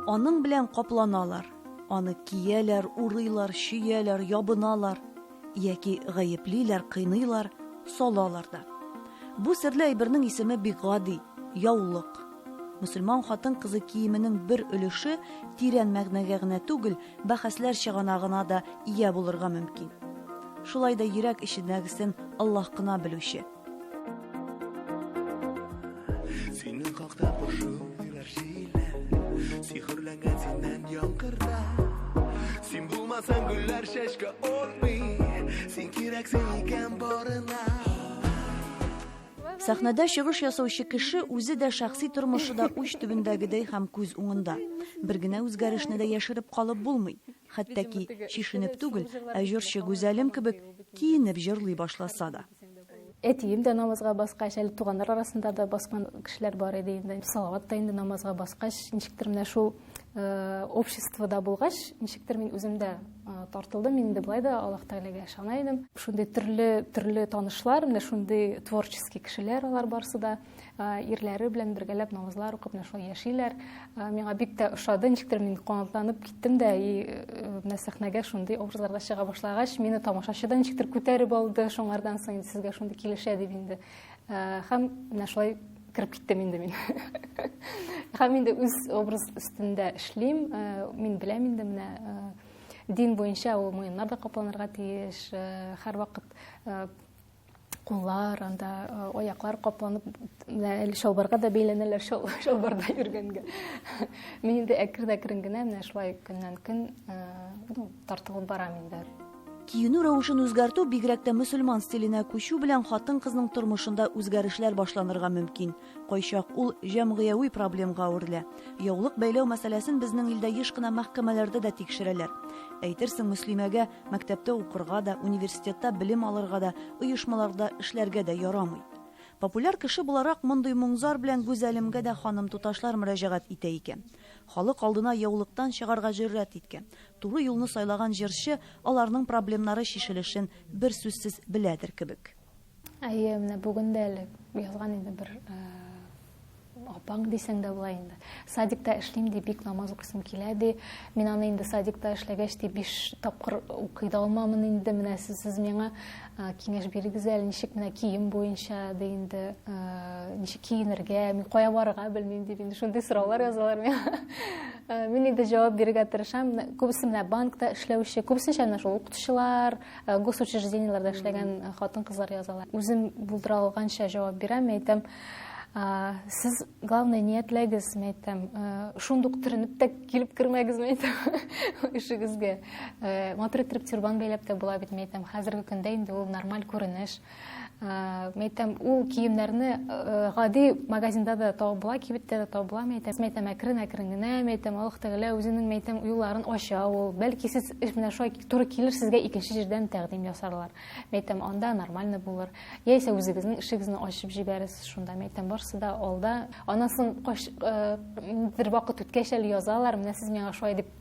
Аның белән капланалар, аны кияләр, урыйлар, чөяләр, ябыналар яки гаеплиләр, кыйныйлар, салалар да. Бу серле әйбернең исеме бик гади, яулык. Мөселман хатын-кызы киеменең бер өлеше тирән мәгънәгә генә түгел, бәхәсләр чыганагына да ия булырга мөмкин. Шулай да йөрәк эчендәгесен Аллаһ кына белүче. Синең хакта пошылдыйлар җилләр, Сихерләнгән синнән яңгырда. Син булмасаң гөлләр чәчкә атмый, Син кирәксең икән барына. Сәхнәдә чыгыш ясаучы кеше үзе дә шәхси тормышы да уч төбендәгедәй һәм күз уңында. Бер генә үзгәрешне дә яшереп калып булмый. Хәтта ки чишенеп түгел, ә җырчы Гүзәлем кебек киенеп җырлый башласа да. Әтием дә намазга баскач, әле туганнар арасында да баскан кешеләр бар иде инде. Салават та инде намазга баскач, ничектер менә шул э, обществода булгач, ничектер мин үзем дә э, тартылдым. Мин инде болай да Аллаһ Тәгаләгә ышана идем. Шундый төрле төрле танышлар, менә шундый творческий кешеләр алар барысы да. Ирләре белән бергәләп намазлар укып менә шулай яшиләр. Миңа бик тә ошады, ничектер мин канатланып киттем дә, и э, менә сәхнәгә шундый образларда чыга башлагач, мине тамашачы да ничектер күтәреп алды, шуңардан соң инде сезгә шундый килешә дип инде. Һәм менә шулай кереп киттем инде мин. Һәм инде үз образ өстендә эшлим. Мин беләм инде менә дин буенча ул муеннар да капланырга тиеш, һәрвакыт куллар, анда э, аяклар капланып, менә әле чалбарга да бәйләнәләр чал, чалбарда йөргәнгә. Мин инде әкрен-әкрен генә менә шулай көннән-көн э, ну, тартылып барам инде. Киенү рәвешен үзгәртү, бигрәк тә мөселман стиленә күчү белән хатын-кызның тормышында үзгәрешләр башланырга мөмкин. Кайчак ул җәмгыяви проблемга әверелә. Яулык бәйләү мәсьәләсен безнең илдә еш кына мәхкәмәләрдә дә тикшерәләр. Әйтерсең, мөслимәгә Мәктәптә укырга да, университетта белем алырга да, оешмаларда эшләргә дә ярамый. Популяр кеше буларак мондый моң-зар белән Гүзәлемгә дә ханым-туташлар мөрәҗәгать итә икән. Халык алдына яулыктан чыгарга җөрьәт иткән, туры юлны сайлаган җырчы аларның проблемнары чишелешен берсүзсез беләдер кебек. Әйе, менә бүген дә әле язган инде бер апаң дисәң дә була инде. Садикта эшлим ди, бик намаз укыйсым килә ди. Мин аны инде садикта эшләгәч ди, биш тапкыр укый да алмамын инде. Менә сез, сез миңа киңәш бирегез әле, ничек менә кием буенча ди инде, ничек киенергә, мин кая барырга белмим дип инде шундый сораулар язалар миңа. Мин инде җавап бирергә тырышам. Күбесе менә банкта эшләүче, күбесенчә менә шул укытучылар, госучреждениеләрдә эшләгән хатын-кызлар язалар. Үзем булдыра алганча җавап бирәм, әйтәм, сез главное ниятләгез, мин әйтәм, шундук төренеп тә килеп кермәгез, мин әйтәм, эшегезгә. Матур итеп тюрбан бәйләп тә була бит, мин әйтәм, хәзерге көндә инде ул нормаль күренеш. Мин әйтәм, ул киемнәрне гади магазинда да табып була, кибеттә дә табып була, мин әйтәм. Мин әйтәм, әкрен-әкрен генә, мин әйтәм, Аллаһ Тәгалә үзенең, мин әйтәм, юлларын ача ул. Бәлки сез эш менә шулай туры килер, сезгә икенче җирдән тәкъдим ясарлар. Мин әйтәм, анда нормально булыр. Яисә үзегезнең эшегезне ачып җибәрерсез шунда. Мин әйтәм, барысы да алда. Аннан соң бер вакыт үткәч әле язалар, менә сез миңа шулай дип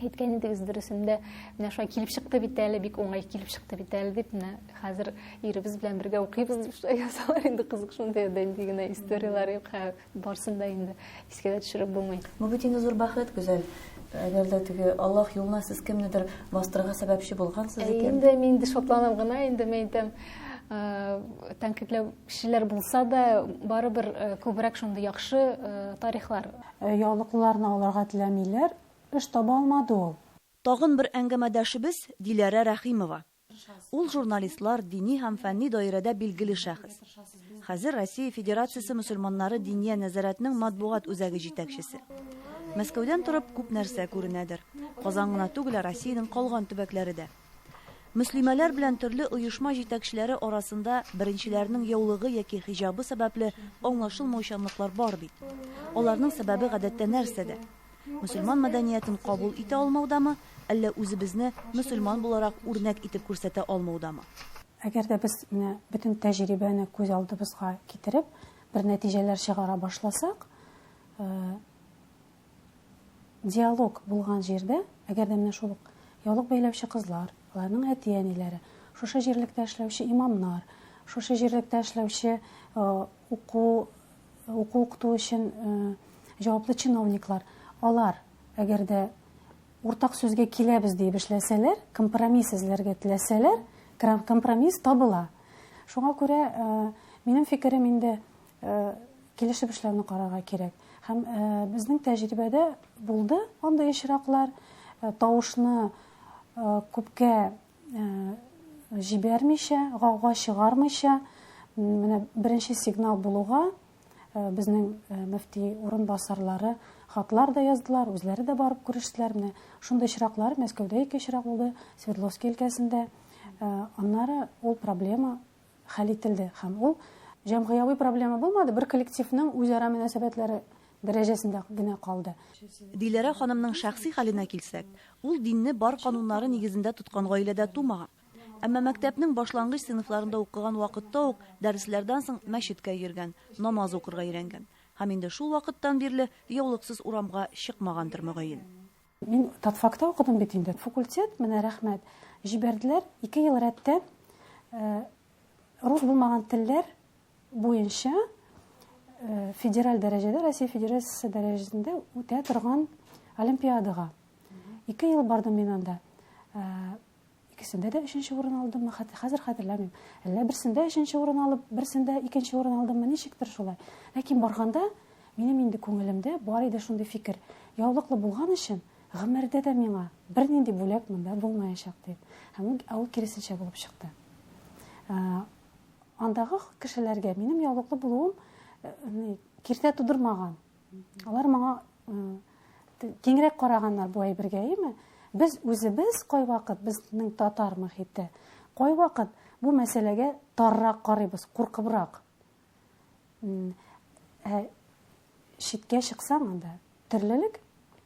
әйткән идегез, дөресендә менә шулай килеп чыкты бит әле, бик уңай килеп чыкты бит әле дип, менә хәзер иребез белән бергә укыйбыз дип шулай язалар инде. Кызык шундый нинди генә историяләр юк, барысын да инде искә дә төшереп булмый. Бу бит инде зур бәхет, Гүзәл. Әгәр дә теге Аллаһ юлына сез кемнедер бастырырга сәбәпче булгансыз икән. Инде мин инде шатланам гына инде, мин әйтәм, тәнкыйтьләүчеләр булса да, барыбер күбрәк шундый яхшы тарихлар. Яулыклыларны алырга теләмиләр. Эш таба алмады ул. Тагын бер әңгәмәдәшебез, Диләрә Рәхимова. Ул журналистлар, дини һәм фәнни даирәдә билгеле шәхес. Хәзер Россия Федерациясе мөселманнары Диния нәзарәтенең матбугат үзәге җитәкчесе. Мәскәүдән торып күп нәрсә күренәдер. Казан гына түгел, ә Россиянең калган төбәкләре дә. Мөслимәләр белән төрле оешма җитәкчеләре арасында беренчеләренең яулыгы яки хиҗабы сәбәпле аңлашылмаучанлыклар бар бит. Аларның сәбәбе гадәттә нәрсәдә? Мөселман мәдәниятен кабул итә алмаудамы, әллә үзебезне мөселман буларак үрнәк итеп күрсәтә алмаудамы? Әгәр дә без менә бөтен тәҗрибәне күз алдыбызга китереп, бер нәтиҗәләр чыгара башласак, диалог булган җирдә, әгәр дә менә шул ук яулык бәйләүче кызлар, аларның әти-әниләре, шушы җирлектә эшләүче имамнар, шушы җирлектә эшләүче уку Уку-укыту өчен җаваплы чиновниклар, Алар, әгәр дә уртак сүзгә киләбез диеп эшләсәләр, компромисс эзләргә теләсәләр, компромисс табыла. Шуңа күрә минем фикерем инде килешеп эшләүне карарга кирәк. Һәм безнең тәҗрибәдә булды андый очраклар, тавышны күпкә җибәрмичә, гауга чыгармыйча, менә беренче сигнал булуга безнең мөфти урынбасарлары хатлар да яздылар, үзләре дә барып күрештеләр. Менә шундый очраклар Мәскәүдә ике очрак булды, Свердловский өлкәсендә. Аннары ул проблема хәл ителде һәм ул җәмгыяви проблема булмады, бер коллективның үзара мөнәсәбәтләре дәрәҗәсендә генә калды. Диләрә ханымның шәхси хәленә килсәк, ул динне бар кануннары нигезендә тоткан гаиләдә тумаган. Әмма мәктәпнең башлангыч сыйныфларында укыган вакытта ук дәресләрдән соң мәчеткә йөргән, намаз укырга өйрәнгән. Һәм инде шул вакыттан бирле яулыксыз урамга чыкмагандыр, мөгаен. Мин татфакта укыдым бит инде. Факультет, менә рәхмәт, җибәрделәр 2 ел рәттән рус булмаган телләр буенча федераль дәрәҗәдә, Россия Федерациясе дәрәҗәсендә үтә торган олимпиадага. 2 ел бардым мин анда. Икесендә дә өченче урын алдыммы, хәзер хәтерләмим. Әллә берсендә өченче урын алып, берсендә икенче урын алдыммы, ничектер шулай. Ләкин барганда минем инде күңелемдә бар иде шундый фикер. Яулыклы булган өчен гомердә дә миңа бернинди бүләк монда булмаячак дип. Һәм ул киресенчә булып чыкты. Андагы кешеләргә минем яулыклы булуым киртә тудырмаган. Алар моңа киңрәк караганнар бу әйбергә, әйеме? Без үзебез кайвакыт, безнең татар мохите, кайвакыт бу мәсьәләгә таррак карыйбыз, куркыбрак. Ә читкә чыксаң анда төрлелек.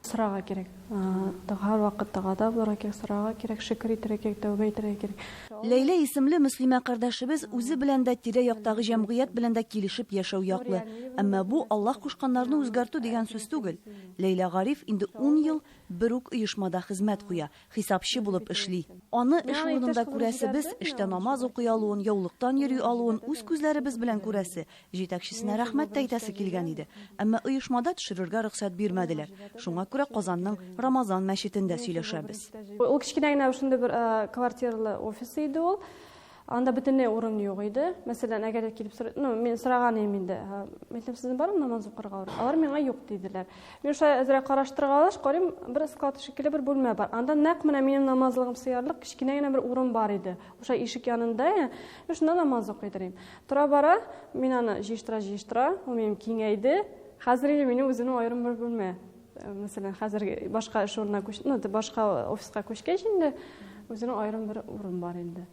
Сорарга кирәк. Һәрвакыт догада булырга кирәк, сорарга кирәк, шөкер итәргә кирәк, тәүбә итәргә кирәк. Ләйлә исемле мөслимә кардәшебез үзе белән дә, тирә-яктагы җәмгыять белән дә килешеп яшәү яклы. Әмма бу Аллаһ кушканнарны үзгәртү дигән сүз түгел. Ләйлә Гариф инде ун ел бер үк оешмада хезмәт куя, хисапчы булып эшли. Аны эш урынында күрәсебез, эштә намаз укый алуын, яулыктан йөри алуын үз күзләребез белән күрәсе, җитәкчесенә рәхмәт тә әйтәсе килгән иде. Әмма оешмада төшерергә рөхсәт бирмәделәр. Шуңа күрә Казанның Рамазан мәчетендә сөйләшәбез. Ул кечкенә генә шундый бер квартиралы офис иде ул. Анда бөтенләй урын юк иде. Мәсәлән, әгәр дә килеп сорый, ну, мин сораган идем инде. Әйтәм, сезнең бармы намаз укырга урын? Алар миңа юк диделәр. Мин шулай әзрәк караштыргач, карыйм, бер склад шикелле бер бүлмә бар. Анда нәкъ менә минем намазлыгым сыярлык кечкенә генә бер урын бар иде. Шулай ишек янында, мин шунда намаз укый идем. Тора-бара мин аны җыештыра-җыештыра, ул минем киңәйде. Хәзер инде минем үземнең аерым бер бүлмә. Мәсәлән, хәзер башка эш урынына күч, ну, башка офиска күчкәч инде, үзенең аерым бер урын бар инде.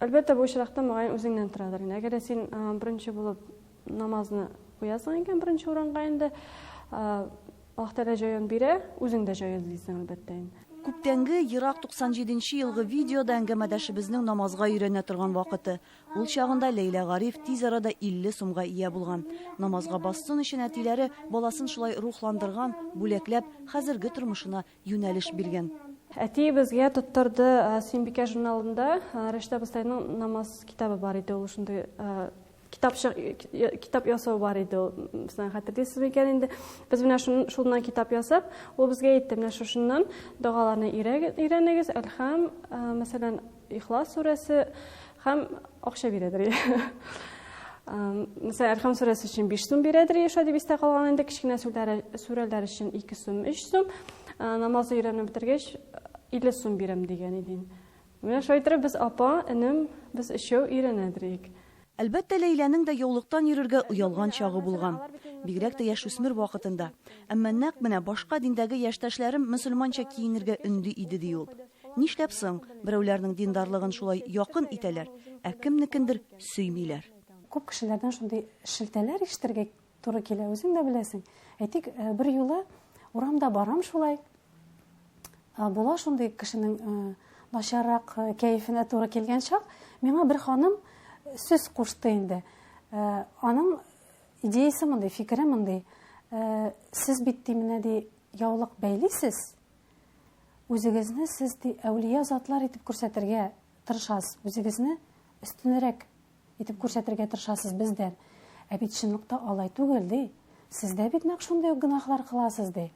Әлбәттә, бу очракта мөгаен үзеңнән торадыр инде. Әгәр дә син беренче булып намазны куясың икән беренче урынга инде, Аллаһ Тәгалә җаен бирә, үзең дә җай эзлисең, әлбәттә инде. Күптәнге, ерак 97 нче елгы видеода әңгәмәдәшебезнең намазга өйрәнә торган вакыты. Ул чагында Ләйлә Гариф тиз арада 50 сумга ия булган. Намазга бассын өчен әтиләре баласын шулай рухландырган, бүләкләп, хәзерге тормышына юнәлеш биргән. Әти безгә тоттырды Сөембикә журналында Рәшидә абыстайның намаз китабы бар иде, ул шундый китапчык, китап ясау бар иде ул. Мәсәлән, хәтерлисез микән инде? Без менә шуннан китап ясап, ул безгә әйтте, менә шушыннан догаларны өйрәнегез, Әлхәм, мәсәлән, Ихлас сүрәсе һәм акча бирәдер. Мәсәлән, Әлхәм сүрәсе өчен 5 сум бирәдер, шулай дип истә калган инде, кечкенә сүрәләр өчен 2 сум, 3 сум. Намазны өйрәнеп бетергәч, 50 сум бирәм дигән иде. Менә шулай итеп без апа, энем, без өчәү өйрәнәдер идек. Әлбәттә, Ләйләнең дә яулыктан йөрергә оялган чагы булган. Бигрәк тә яшүсмер вакытында. Әмма нәкъ менә башка диндәге яшьтәшләрем мөселманча киенергә өнди иде, ди ул. Нишләп соң берәүләрнең диндарлыгын шулай якын итәләр, ә кемнекендер сөймиләр? Күп кешеләрдән шундый шелтәләр ишетергә туры килә, үзең дә беләсең. Әйтик, бер юлы урамда барам шулай, була шундый кешенең начаррак кәефенә туры килгән чак, миңа бер ханым сүз кушты инде. Аның идеясы мондый, фикере мондый. Сез бит ди, менә ди, яулык бәйлисез, үзегезне сез ди әүлия затлар итеп күрсәтергә тырышасыз, үзегезне өстенрәк итеп күрсәтергә тырышасыз бездән. Ә бит чынлыкта алай түгел, ди. Сез дә бит нәкъ шундый ук гөнаһлар кыласыз, ди.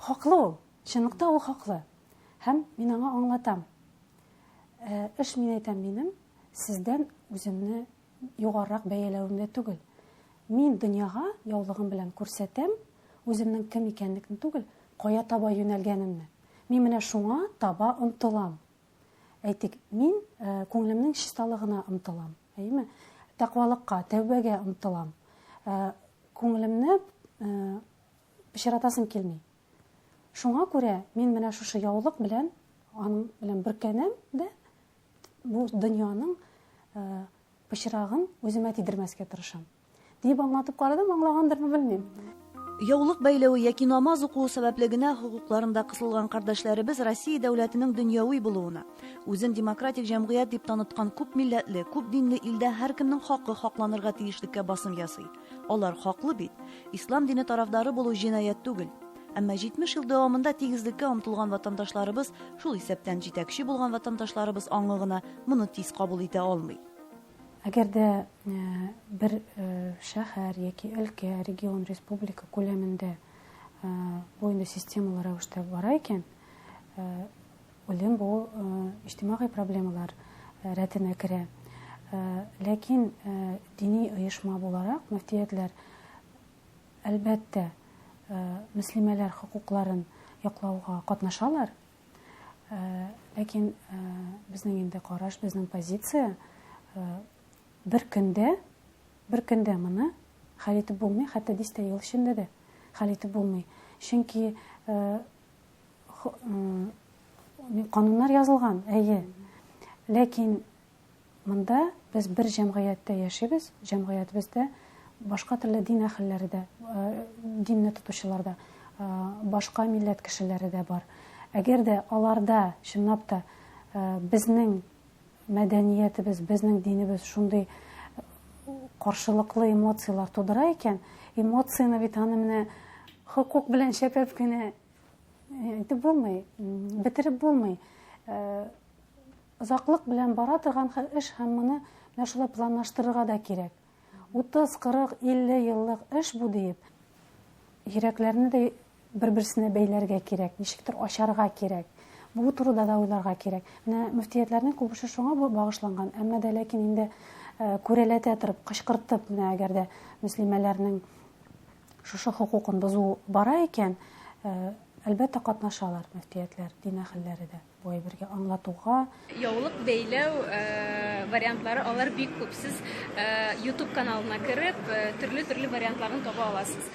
Хаклы ул. Чынлыкта ул хаклы. Һәм мин аңа аңлатам. Эш, мин әйтәм, минем сездән үземне югарырак бәяләвемдә түгел. Мин дөньяга яулыгым белән күрсәтәм үземнең кем икәнлекне түгел, кая таба юнәлгәнемне. Мин менә шуңа таба омтылам. Әйтик, мин күңелемнең чисталыгына омтылам, әйеме? Тәкъвалыкка, тәүбәгә омтылам. Күңелемне пычратасым килми. Шуңа күрә мин менә шушы яулык белән, аның белән бөркәнәм дә, бу дөньяның пычрагын үземә тидермәскә тырышам. Дип аңлатып карадым, аңлагандырмы белмим. Яулык бәйләве яки намаз укуы сәбәпле генә хокукларында кысылган кардәшләребез Россия дәүләтенең дөньяви булуына, үзен демократик җәмгыять дип таныткан күп милләтле, күп динле илдә һәркемнең хакы хакланырга тиешлеккә басым ясый. Алар хаклы бит. Ислам дине тарафдары булу җинаять түгел. Әмма 70 ел дәвамында тигезлеккә омтылган ватандашларыбыз, шул исәптән җитәкче булган ватандашларыбыз аңы гына моны тиз кабул итә алмый. Әгәр дә бер шәһәр яки өлкә, регион, республика күләмендә бу инде системалы рәвештә бара икән, уйлыйм, бу иҗтимагый проблемалар рәтенә керә. Ләкин дини оешма буларак мөфтиятләр, әлбәттә, мөслимәләр хокукларын яклауга катнашалар. Ләкин безнең инде караш, безнең позиция бер көндә, бер көндә моны хәл итеп булмый, хәтта дистә ел эчендә дә хәл итеп булмый. Чөнки кануннар язылган, әйе. Ләкин монда без бер җәмгыятьтә яшибез, җәмгыятебездә башка төрле дин әһелләре дә, динне тотучылар да, башка милләт кешеләре дә бар. Әгәр дә аларда чынлап та безнең мәдәниятебез, безнең динебез шундый каршылыклы эмоцияләр тудыра икән, эмоцияне бит аны менә хокук белән чәпәп кенә әйтеп булмый, бетереп булмый. Озаклык белән бара торган эш һәм моны менә шулай планлаштырырга да кирәк. 30, 40, 50 еллык эш бу диеп, йөрәкләрне дә бер-берсенә бәйләргә кирәк, ничектер ачарга кирәк. Бу турыда да уйларга кирәк. Менә мөфтиятләрнең күп эше шуңа багышланган, әмма дә ләкин инде күрәләтә торып, кычкыртып, менә әгәр дә мөслимәләрнең шушы хокукын бозу бара икән, әлбәттә катнашалар мөфтиятләр, дин әһелләре дә бу әйбергә аңлатуга. Яулык бәйләү вариантлары алар бик күп. Сез YouTube каналына кереп, төрле-төрле вариантларын таба аласыз.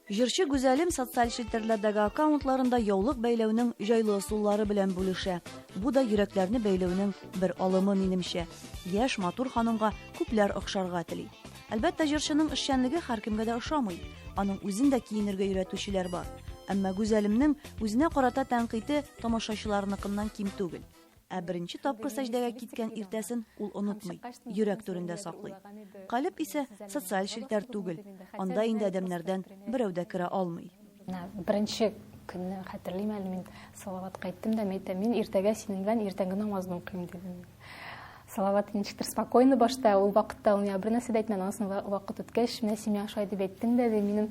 Җырчы Гүзәлем социаль челтәрләрдәге аккаунтларында яулык бәйләүнең җайлы ысуллары белән бүлешә. Бу да йөрәкләрне бәйләүнең бер алымы, минемчә. Яшь, матур ханымга күпләр охшарга тели. Әлбәттә, җырчының эшчәнлеге һәркемгә дә ошамый. Аның үзен дә киенергә өйрәтүчеләр бар. Әмма Гүзәлемнең үзенә карата тәнкыйте тамашачыларныкыннан ким түгел. Ә беренче тапкыр сәҗдәгә киткән иртәсен ул онытмый, йөрәк түрендә саклый. Калеб исә социаль челтәр түгел, анда инде адәмнәрдән берәү дә керә алмый. Менә беренче көнне хәтерлим әле, мин Салаватка әйттем дә, мин әйтәм, мин иртәгә синең белән иртәнге намазны укыйм, дидем. Салават ничектер спокойно башта, ул вакытта ул миңа бер нәрсә дә әйтмәде, аннан соң вакыт үткәч, менә син миңа шулай дип әйттең дә, ди, минем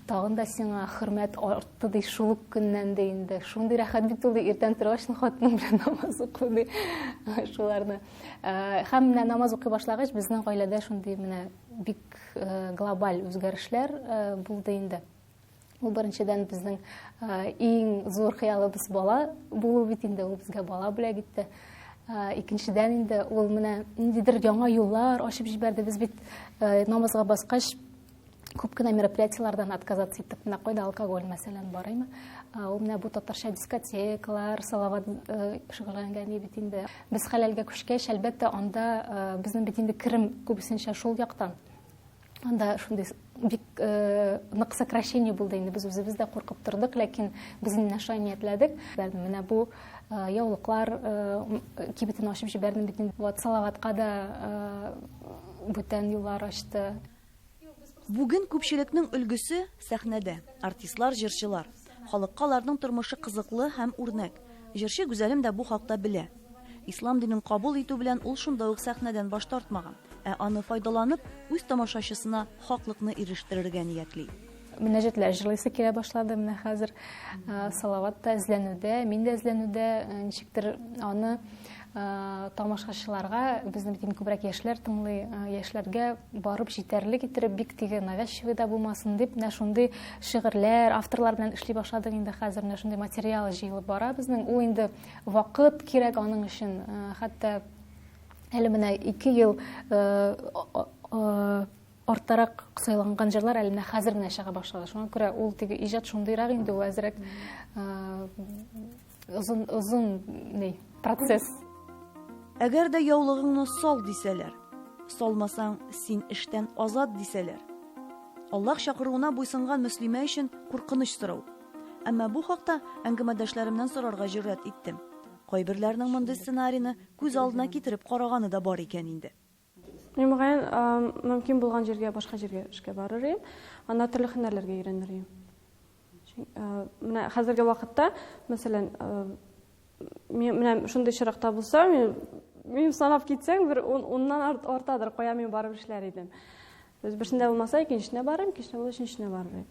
тагын да сиңа хөрмәт артты, ди, шул ук көннән, ди, инде. Шундый рәхәт бит ул, ди, иртән торгач, хатының белән намаз уку, ди. Шуларны. Һәм менә намаз укый башлагач, безнең гаиләдә шундый менә бик глобаль үзгәрешләр булды инде. Ул беренчедән безнең иң зур хыялыбыз бала булу бит инде, ул безгә бала бүләк итте. Икенчедән инде ул менә ниндидер яңа юллар ачып җибәрде. Без бит намазга баскач күп кенә мероприятиеләрдән отказаться иттек. Менә кайда алкоголь, мәсәлән, бар име? Ул менә бу татарча дискотекалар, Салават шөгыльләнгән бит инде. Без хәләлгә күчкәч, әлбәттә, анда безнең бит инде керем күбесенчә шул яктан. Анда шундый бик нык сокращение булды инде, без үзебез дә куркып тордык, ләкин без инде менә шулай ниятләдек. Менә бу яулыклар кибетен ачып җибәрдем бит инде. Вот Салаватка да бүтән юллар ачты. Бүген күпчелекнең өлгесе сәхнәдә. Артистлар, җырчылар. Халыкка аларның тормышы кызыклы һәм үрнәк. Җырчы Гүзәлем дә бу хакта белә. Ислам динен кабул итү белән ул шунда ук сәхнәдән баш тартмаган, ә аны файдаланып, үз тамашачысына хаклыкны ирештерергә ниятли. Мөнәҗәтләр җырлыйсы килә башлады менә хәзер. Салават та эзләнүдә, мин дә эзләнүдә, ничектер аны тамашачыларга, безне бит инде күбрәк яшьләр тыңлый, яшьләргә барып җитәрлек иттереп, бик теге навязчивый да булмасын дип, менә шундый шигырьләр, авторлар белән эшли башладык инде хәзер, менә шундый материал җыелып бара безнең. Ул инде вакыт кирәк аның өчен, хәтта әле менә 2 ел арттарак сайланган җырлар әле менә хәзер генә чыга башлады. Шуңа күрә ул теге иҗат шундыйрак инде, ул әзрәк озын, озын ни, процесс. Әгәр дә яулыгыңны сал дисәләр, салмасаң, син эштән азат дисәләр. Аллаһ чакыруына буйсынган мөслимә өчен куркыныч сорау. Әмма бу хакта әңгәмәдәшләремнән сорарга җөрьәт иттем. Кайберләренең мондый сценарийны күз алдына китереп караганы да бар икән инде. Мин мөгаен, мөмкин булган җиргә, башка җиргә эшкә барыр идем. Анда төрле һөнәрләргә өйрәнер идем. Менә хәзерге вакытта, мәсәлән, мин менә шундый очракта булса, мин санап китсәң, бер уннан артадыр, кая мин барып эшләр идем. Без берсендә булмаса, икенчесенә барырым, икенчесендә булса, өченчесенә барыр идем.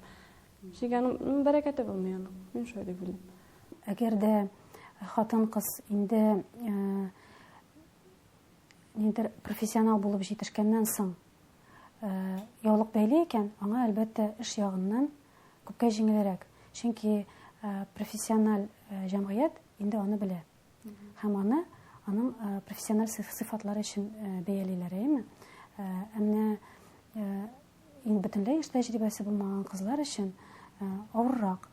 Чөнки аның бәрәкәте булмый аның. Мин шулай дип уйлыйм. Әгәр дә хатын-кыз инде нидер профессионал булып җитешкәннән соң яулык бәйли икән, аңа әлбәттә эш ягыннан күпкә җиңелрәк. Чөнки профессиональ җәмгыять инде аны белә. Һәм аны аның профессиональ сыйфатлары өчен бәялиләр, әйеме? Ә менә инде бөтенләй эш тәҗрибәсе булмаган кызлар өчен авыррак.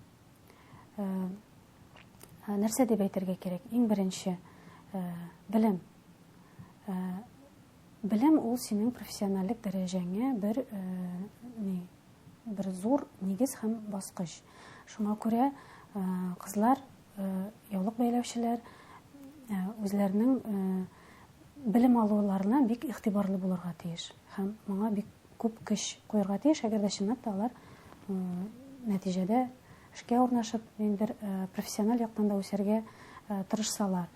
Нәрсә дип әйтергә кирәк? Иң беренче белем. Белем ул синең профессиональлек дәрәҗәңә бер ни, бер зур нигез һәм баскыч. Шуңа күрә кызлар, яулык бәйләүчеләр үзләренең белем алуларына бик игътибарлы булырга тиеш һәм моңа бик күп көч куярга тиеш, әгәр дә чынлап та алар нәтиҗәдә эшкә урнашып, ниндидер профессиональ яктан да үсәргә тырышсалар.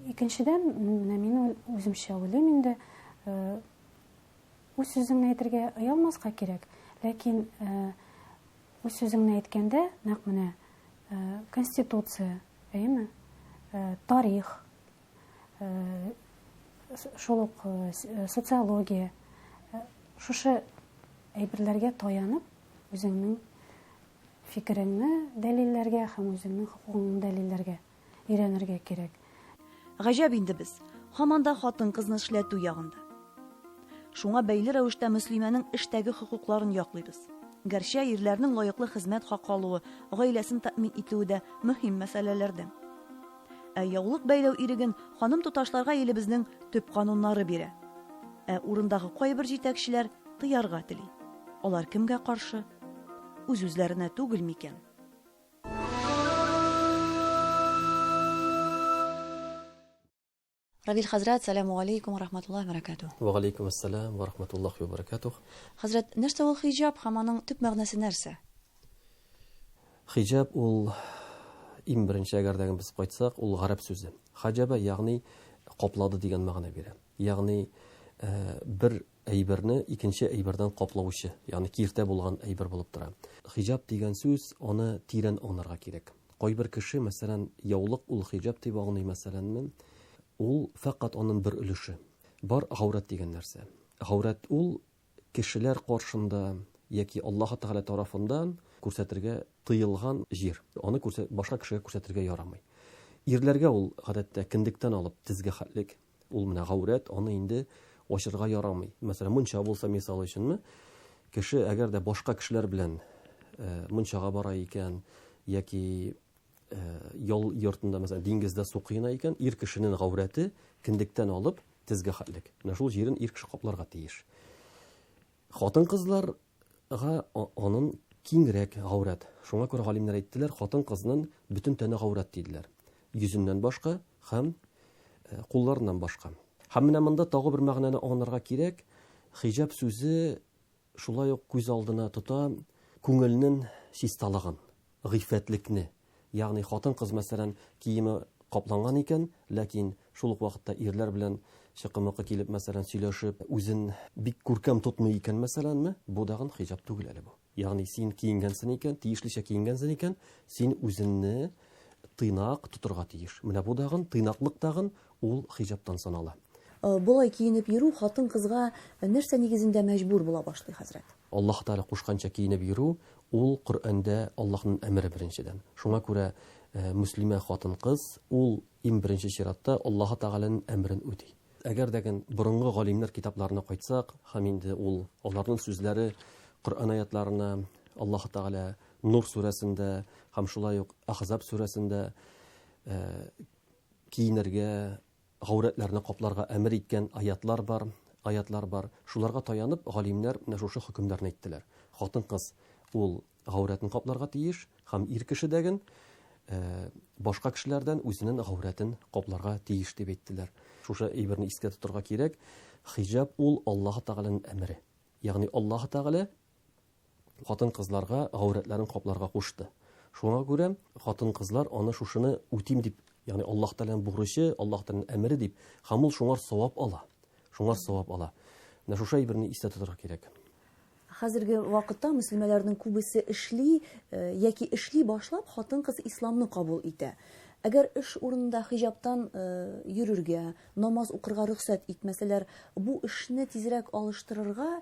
Икенчедән, менә мин үземчә уйлыйм инде, үз сүзеңне әйтергә оялмаска кирәк, ләкин үз сүзеңне әйткәндә, нәкъ менә конституция, әйеме, тарих, шул ук социология, шушы әйберләргә таянып, үзеңнең фикереңне дәлилләргә һәм үзеңнең хокукыңны дәлилләргә өйрәнергә кирәк. Гаҗәп инде без, һаман да хатын-кызны эшләтү ягында. Шуңа бәйле рәвештә мөслимәнең эштәге хокукларын яклыйбыз. Гәрчә ирләрнең лаеклы хезмәт хакы алуы, гаиләсен тәэмин итүе дә мөһим мәсьәләләрдән. Ә яулык бәйләү иреген ханым-туташларга илебезнең төп кануннары бирә. Ә урындагы кайбер җитәкчеләр тыярга тели. Алар кемгә каршы? Үз-үзләренә түгел микән? Равил хәзрәт, сәламу алейкум ва рахматуллаһи ва баракатуһ. Ва алейкум ассалам ва рахматуллаһи ва баракатуһ. Хәзрәт, нәрсә ул хиҗаб һәм аның төп мәгънәсе нәрсә? Хиҗаб ул иң беренче, әгәр дә без кайтсак, ул гарәп сүзе. Хаҗаба, ягъни каплады дигән мәгънә бирә. Ягъни бер әйберне икенче әйбердән каплаучы, ягъни киртә булган әйбер булып тора. Хиҗаб дигән сүз, аны тирән аңларга кирәк. Кайбер кеше, мәсәлән, яулык ул хиҗаб дип аңлый, мәсәләнме, ул фәкать анын бер өлеше. Бар гаурәт дигән нәрсә. Гаурәт ул кешеләр каршында яки Аллаһы Тәгалә тарафыннан күрсәтергә тыелган җир. Аны башка кешегә күрсәтергә ярамый. Ирләргә ул гадәттә кендектән алып тезгә хәтлек. Ул менә гаурәт, аны инде ачырга ярамый. Мәсәлән, мунча булса, мисал өченме, кеше әгәр дә башка кешеләр белән мунчага бара икән, яки ял йортында, мәсәлән, диңгездә су коена икән, ир кешенең гаурәте кендектән алып тезгә хәтлек. Менә шул җирен ир кеше капларга тиеш. Хатын-кызларга анын киңрәк гаурәт. Шуңа күрә галимнәр әйттеләр, хатын-кызның бөтен тәне гаурәт диделәр. Йөзеннән башка һәм кулларыннан башка. Һәм менә монда тагы бер мәгънәне аңларга кирәк. Хиҗаб сүзе шулай ук күз алдына тота күңелнең чисталыгын, гыйффәтлекне. Ягъни хатын-кыз, мәсәлән, киеме капланган икән, ләкин шул ук вакытта ирләр белән чыкымыкы килеп, мәсәлән, сөйләшеп, үзен бик күркәм тотмый икән, мәсәләнме, бу дагын хиҗаб түгел әле бу. Ягъни син киенгәнсен икән, тиешлечә киенгәнсен икән, син үзеңне тыйнак тотырга тиеш. Менә бу дагын, тыйнаклык тагын ул хиҗабтан санала. Болай киенеп йөрү хатын-кызга нәрсә нигезендә мәҗбүр була башлый, хәзрәт? Аллаһ Тәгалә кушканча киенеп йөрү, ул Коръәндә Аллаһның әмере беренчедән. Шуңа күрә мөслимә хатын-кыз ул иң беренче чиратта Аллаһ Тәгаләнең әмерен үти. Әгәр дә борынгы галимнәр китапларына кайтсак, һәм инде ул аларның сүзләре Коръән аятларына, Аллаһ Тәгалә Нур сүрәсендә һәм шулай ук Ахзаб сүрәсендә киенергә, гаурәтләрне капларга әмер иткән аятлар бар, аятлар бар. Шуларга таянып, галимнәр менә шушы хөкемнәрне әйттеләр. Хатын-кыз ул гаурәтен капларга тиеш һәм ир кеше дәген башка кешеләрдән үзенең гаурәтен капларга тиеш дип әйттеләр. Шушы әйберне искә тотырга кирәк. Хиҗаб ул Аллаһ Тәгаләнең әмере. Ягъни Аллаһ Тәгалә хатын-кызларга гаурәтләрен капларга кушты. Шуңа күрә хатын-кызлар аны шушыны үтим дип, ягъни Аллаһ Тәгаләнең бурычы, Аллаһ Тәгаләнең әмере дип, һәм ул шуңар савап ала. Шуңар савап ала. Менә шушы әйберне истә тотарга кирәк. Хәзерге вакытта мөслимәләрнең күбесе эшли яки эшли башлап хатын-кыз исламны кабул итә. Әгәр эш урынында хиҗабтан йөрергә, намаз укырга рөхсәт итмәсәләр, бу эшне тизрәк алыштырырга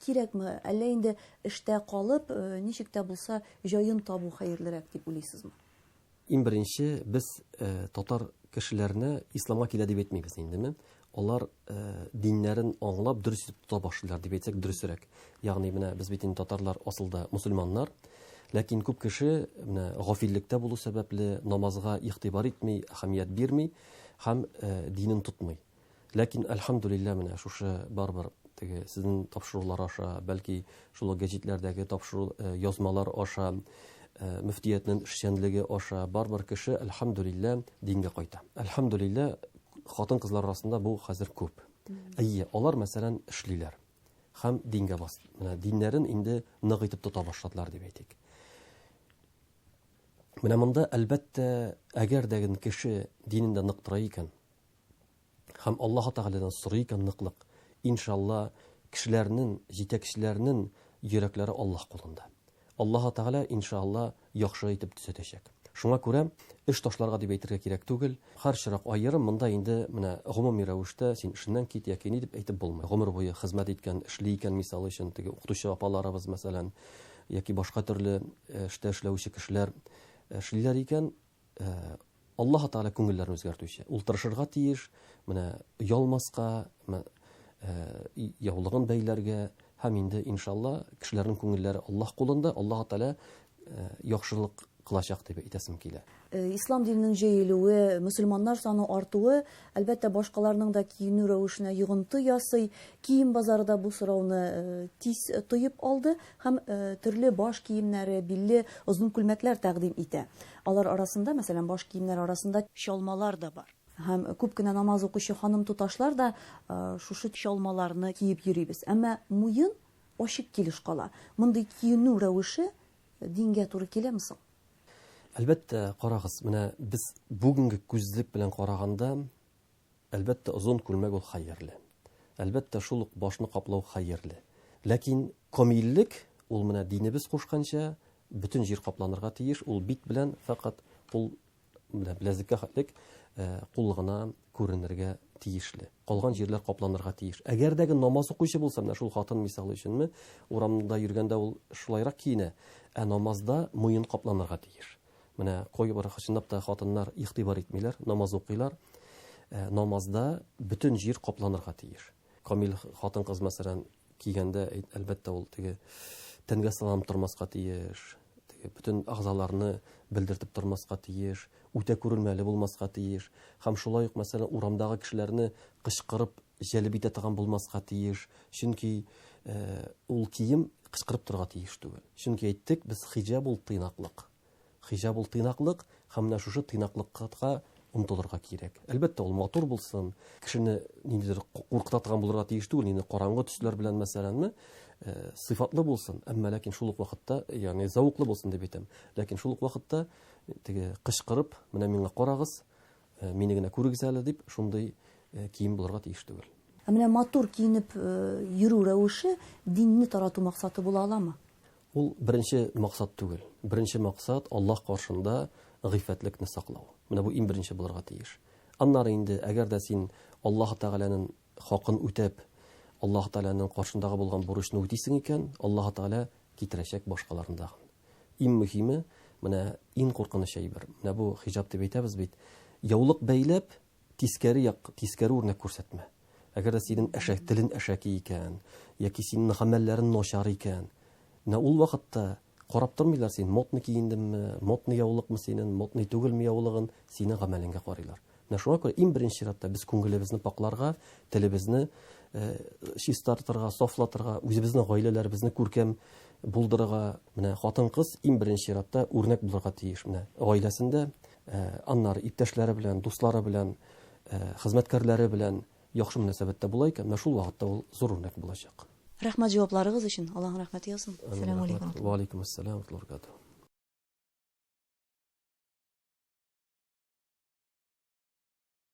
кирәкме? Әллә инде эштә калып, ничек тә булса җаен табу хәерлерәк дип уйлыйсызмы? Иң беренче без татар кешеләренә исламга килә дип әйтмибез индеме? Алар диннәрен аңлап дөрес итеп тота башлыйлар дип әйтсәк дөресрәк. Ягъни менә без бит инде татарлар асылда мусульманнар, ләкин күп кеше менә гафиллектә булу сәбәпле намазга игътибар итми, әһәмият бирми һәм динен тотмый. Ләкин, әлхәмдүлилләһ, менә шушы барыбер теге сезнең тапшырулар аша, бәлки шул ук гәҗитләрдәге тапшыру язмалар аша, мөфтиятнең эшчәнлеге аша барыбер кеше, әлхәмдүлилләһ, дингә кайта. Әлхәмдүлилләһ, хатын-кызлар арасында бу хәзер күп. Әйе, алар, мәсәлән, эшлиләр һәм дингә бас, менә диннәрен инде нык итеп тота башладылар дип әйтик. Менә монда, әлбәттә, әгәр дә кеше динендә нык тора икән, Һәм Аллаһы Тәгаләдән сорый икән ныклык, иншалла, кешеләрнең, җитәкчеләрнең йөрәкләре Аллаһ кулында. Аллаһы Тәгалә, иншалла, яхшы итеп төзәтәчәк. Шуңа күрә эш ташларга дип әйтергә кирәк түгел. Һәр очрак аерым, монда инде менә гомуми рәвештә син эшеннән кит яки ни дип әйтеп булмый. Гомер буе хезмәт иткән, эшли икән, мисал өчен, теге укытучы апаларыбыз, мәсәлән, яки башка төрле эштә эшләүче кешеләр эшлиләр икән, Аллаһ Тәгалә күңелләрне үзгәртүче. Ул тырышырга тиеш, менә оялмаска, яулыгын бәйләргә һәм инде иншалла кешеләрнең күңелләре Аллаһ кулында, Аллаһ Тәгалә яхшылык кылачак дип әйтәсем килә. Ислам диненең җәелүе, мөселманнар саны артуы, әлбәттә, башкаларның да киенү рәвешенә йогынты ясый. Кием базары да бу сорауны тиз тоеп алды һәм төрле баш киемнәре, билле озын күлмәкләр тәкъдим итә. Алар арасында, мәсәлән, баш киемнәре арасында чалмалар да бар. Һәм күп кенә намаз укучы ханым-туташлар да шушы чалмаларны киеп йөрибез. Әмма муен ачык килеш кала. Мондый киенү рәвеше дингә туры киләме соң? Әлбәттә, карагыз, менә без бүгенге күзлек белән караганда, Әлбәттә, озын күлмәк ул хәерле. Әлбәттә, шул ук башны каплау хәерле. Ләкин камиллек, ул менә динебез кушканча, бөтен җир капланырга тиеш, ул бит белән фәкать кул менә беләзеккә хәтлек кул гына күренергә тиешле. Калган җирләр капланырга тиеш. Әгәр дә намаз укучы булса, менә шул хатын мисалы өченме, урамда йөргәндә ул шулайрак киенә, ә намазда муен капланырга тиеш. Менә кайбер чынлап та хатыннар игътибар итмиләр, намаз укыйлар. Э, намазда бөтен җир капланырга тиеш. Камил хатын-кыз, мәсәлән, кигәндә, әлбәттә, ул теге тәнгә сыланып тормаска тиеш, теге бөтен әгъзаларны белдертеп тормаска тиеш, үтә күренмәле булмаска тиеш. Һәм шулай ук, мәсәлән, урамдагы кешеләрне кычкырып җәлеп итә торган булмаска тиеш. Чөнки э, ул кием кычкырып торырга тиеш түгел. Чөнки әйттек, без хиҗаб ул тыйнаклык. Хиҗаб ул тыйнаклык һәм менә шушы тыйнаклыкка омтылырга кирәк. Әлбәттә, ул матур булсын, кешене ниндидер куркыта торган булырга тиеш түгел, ниндидер караңгы төсләр белән мәсәләнме, э, сыйфатлы булсын, әмма ләкин шул ук вакытта, ягъни зәвыклы булсын дип әйтәм. Ләкин шул ук вакытта теге кычкырып, менә миңа карагыз, э, мине генә күрегез әле дип, шундый э, кием булырга тиеш түгел. Ә менә матур киенеп йөрү рәвеше динне тарату максаты була аламы? Ул беренче максат түгел. Беренче максат Аллаһ каршында гыйффәтлекне саклау. Менә бу иң беренче булырга тиеш. Аннары инде, әгәр дә син Аллаһ Тәгаләнең хакын үтәп, Аллаһ Тәгаләнең каршындагы булган бурычны үтисең икән, Аллаһ Тәгалә китерәчәк башкаларын тагын. Иң мөһиме, менә иң куркыныч әйбер, менә бу хиҗап дип әйтәбез бит, яулык бәйләп, тискәре як, тискәре үрнәк күрсәтмә. Әгәр дә синең әшәк, телен әшәке икән, яки синең гамәлләрен начар икән, менә ул вакытта карап тормыйлар син модный киендеңме, модный яулыкмы синең, модный түгелме яулыгын, синең гамәлеңгә карыйлар. Менә шуңа күрә иң беренче чиратта без күңелебезне пакларга, телебезне э, чистартырга, сафлатырга, үзебезнең гаиләләребезне күркәм булдырырга, менә хатын-кыз иң беренче чиратта үрнәк булырга тиеш. Менә гаиләсендә, э, аннары иптәшләре белән, дуслары белән, э, хезмәткәрләре белән яхшы мөнәсәбәттә була икән, менә шул вакытта ул зур үрнәк булачак. Рәхмәт җавапларыгыз өчен. Аллаһның рәхмәте яусын. Ассаламу алейкум. Ва алейкум ассалам ва рахматуллахи ва баракатуһ.